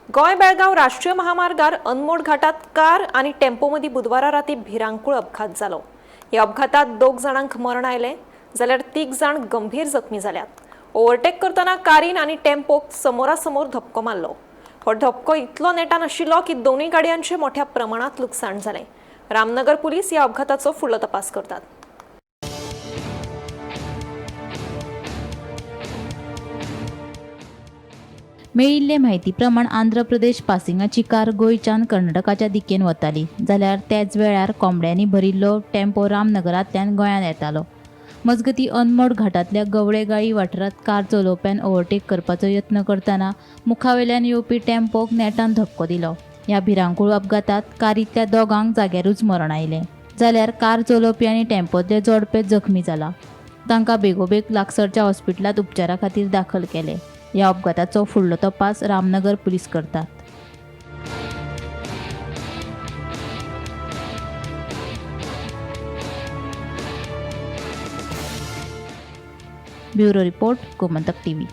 गोंय बेळगांव राष्ट्रीय महामार्गार अनमोड घाटात कार आनी टेम्पो मदीं बुधवारा राती भिरांकूळ अपघात जालो. ह्या अपघातात 2 जाणांक मरण आयलें जाल्यार 3 जाण गंभीर जखमी जाल्यात. ओव्हरटेक करतना कारीन आनी टेम्पोक समोरासमोर धपको मारलो. हो धपको इतलो नेटान आशिल्लो की दोनूय गाडयांचें मोठ्या प्रमाणात लुकसाण जालें. रामनगर पुलीस ह्या अपघाताचो फुडलो तपास करतात. मेळिल्ले म्हायती प्रमाण आंध्र प्रदेश पासिंगाची कार गोंयच्यान कर्नाटकाच्या दिकेन वताली, जाल्यार त्याच वेळार कोंबड्यांनी भरिल्लो टेम्पो रामनगरांतल्यान गोंयांत येतालो. मजगतीं अनमोड घाटांतल्या गवळेगाळी वाठारांत कार चलोवप्यान ओव्हरटेक करपाचो यत्न करतना मुखावेल्यान येवपी टेम्पोक नेटान धपको दिलो. ह्या भिरांकूळ अपघातांत कारींतल्या 2 जाग्यारूच मरण आयलें, जाल्यार कार चलोवपी आनी टेम्पोंतले जोडपें जखमी जाला. तांकां बेगोबेग लागसरच्या हॉस्पिटलांत उपचारा खातीर दाखल केले. ह्या अपघाताचो फुडलो तपास रामनगर पुलीस करतात. Bureau report, Gomantak TV.